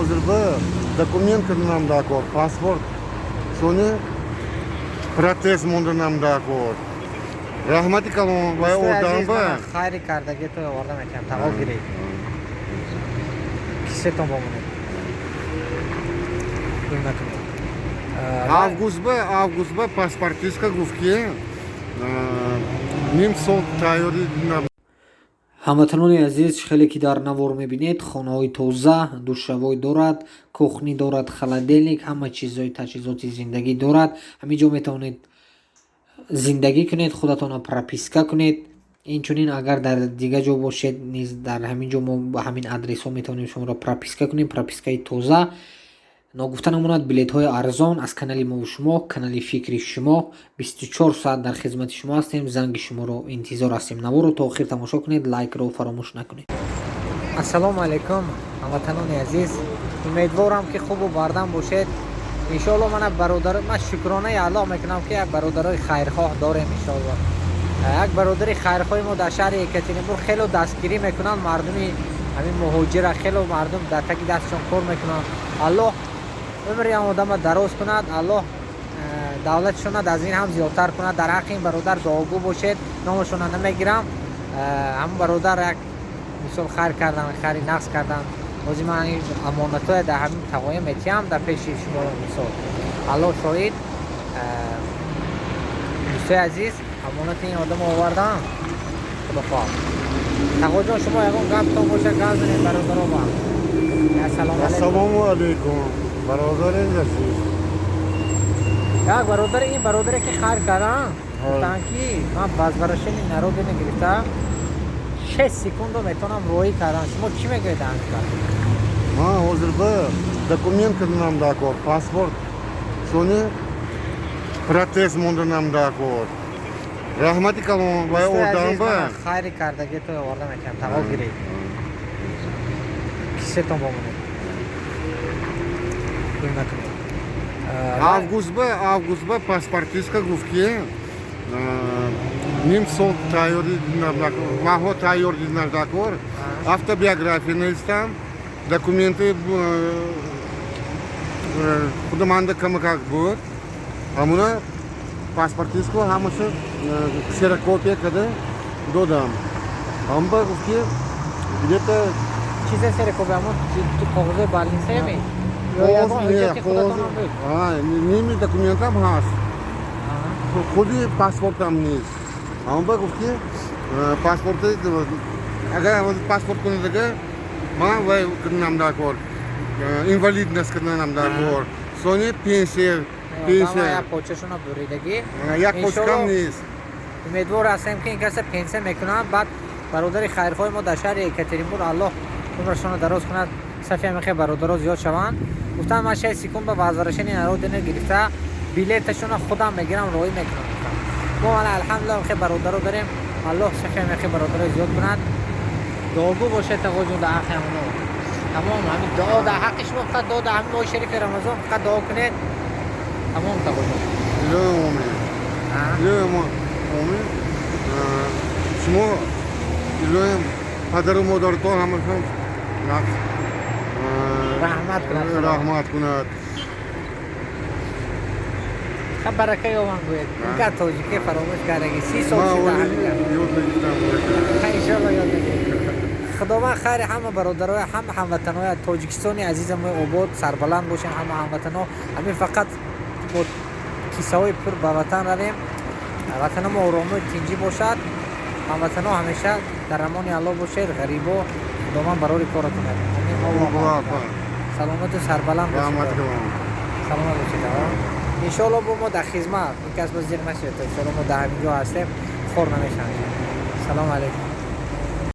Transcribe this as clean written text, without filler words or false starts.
Ҳозир ба документ кардам даркор, паспорт, сони протез монданам даркор. Раҳмати калон ва одам ба. Хайри кардаги то оварда мекунам, тағо гиред. Кисетон бомонед. Гум накунед. Август ба паспортистка гуфт, ки ним сол тайёрӣ. Ҳамватанони азиз, хеле ки дар навор мебинед, хонаҳои тоза, душавой дорад, кухня дорад, холодильник, ҳама чизҳои таҷҳизоти зиндагӣ дорад. Ҳамин ҷо метавонед зиндагӣ кунед, худатонро прописка кунед. Инчунин, агар дар дигар ҷо бошед низ, дар ҳамин ҷо мо ба ҳамин адресҳо метавонем шуморо прописка кунем. Пропискаи тоза. Ногуфта намонад, билетҳои арзон аз канали мову шумо, канали фикри шумо. 24 соат дар хизмати шумо ҳастем, занги шуморо интизор ҳастем. Наворро то охир тамошо кунед, лайкро фаромӯш накунед. Ассалому алайкум, ҳамватанони азиз, умедворам, ки хубу бардам бошед, иншоалло. Мана, бародар, ман шукронаи Аллоҳ мекунам, ки як бародарои хайрхоҳ дорем, иншоалло. Як бародари хайрхоҳи мо дар шаҳри Екатеринбург хело дастгирӣ мекунанд мардуми ҳамин муҳоҷира, хело мардум дар таги дастшон кор мекунанд. Аллоҳ умри ан одама дароз кунад, Аллоҳ давлатшона аз ин ҳам зиёдтар кунад. Дар ҳаққи ин бародар дуогӯ бошед. Номашона намегирам. Ҳамон бародар як мисол хайр кардан, хайри нақс кардан. Ҳозир ман ин амонатҳое дар ҳамин тағоя метиҳам дар пеши шумо, мисол, Аллоҳ шоҳид. Дӯстои азиз, амонати ин одамо овардам, худо хоҳад. Тағоҷон, шумо ягон гаптон боша, гап занед бародаро ба. Ассалому алайкум. Ассалому алайкум, бародари азиз. Як бародари, ин бародаре ки хайр кардам, гуфтанд, ки ман возвращение на родину гирифта, 6 секундо метавонам роҳӣ кардан. Шумо чӣ мегӯед дар ҳамин кар? Ман ҳозир ба документ кардам даркор, паспорт, сони протез монданам даркор. Раҳмати калон ва Дӯстои одам азиз, ба. ман хайри кардаги то оварда мекунам, тағо гиред. Кисетон бомонед. Гум накунед. Август ба паспортистка гуфт, ки ним сол тайёрӣ, маҳо тайёр дидан даркор. Автобиография навистам, документы худо манда камакак буд, ҳамуна паспортистку ҳамаша ксерокопия карда додам. Ҳамба гуфт, ки где-то Чизе ксерокопия, ҳамон коғози больница ми ё ягон ҳуҷҷати худатонам буд? Ними документам ҳаст, худи паспортам нест. Ҳамба гуфт, ки паспорти, агар паспорт кунед, ага ман вай кунам даркор, инвалидность кунам даркор, сони пенсия. Пенсия. Як почашона буридагӣ. Як почкам нест. Умедвор ҳастем, ки ин каса пенсия мекунанд. Баъд бародари хайрхоҳи мо дар шаҳри Екатеринбург, Аллоҳ умрашонро дароз кунад, сафи ҳамихе бародаро зиёд шаванд. Гуфтанд, ман 6 секунд ба возвращение на родину гирифта, билеташонро худам мегирам, роҳӣ мекунам. Мо ала алҳамдулилла ҳамихе бародаро дорем, Аллоҳ сафи ҳамихе бародаро зиёд кунад. Дуогӯ бошед, тағоҷон, дар ҳаққи ҳамоно. Тамом, ҳамин дуо дар ҳаққи шумо, фақат дуо дар ҳамин моҳи шарифи Рамазон, фақат дуо кунед. Тамом, тағоҷон. Илоҳи омин, илоҳи омин. Шумо, илоҳим, падару модаратон ҳамашон раҳмат кунад. Раҳмат кунад. Ха, барака ёван гӯед. Инка тоҷике фаромӯш кардаги, 30 сол шуда. Ёд мегирам. Иншоалло, ёд мегиред. Худованд хайри ҳама бародароя, ҳама ҳамватаноя, Тоҷикистони азизамо обод, сарбаланд бошем. Ҳама ҳамватано ҳамин фақат бо кисаҳои пур ба ватан равем, ватанамо оромию тинҷӣ бошад. Ҳамватано, ҳамеша дар амони Аллоҳ бошед. Ғарибо, Худованд барори коратон. Саломату сарбаланд бошед, саломат бошед, иншоалло. Бо мо дар хизмат, ин кас ба зир нашед. Иншоалло, мо дар ҳамин ҷо ҳастем, хор намешавем. Салому алайкум.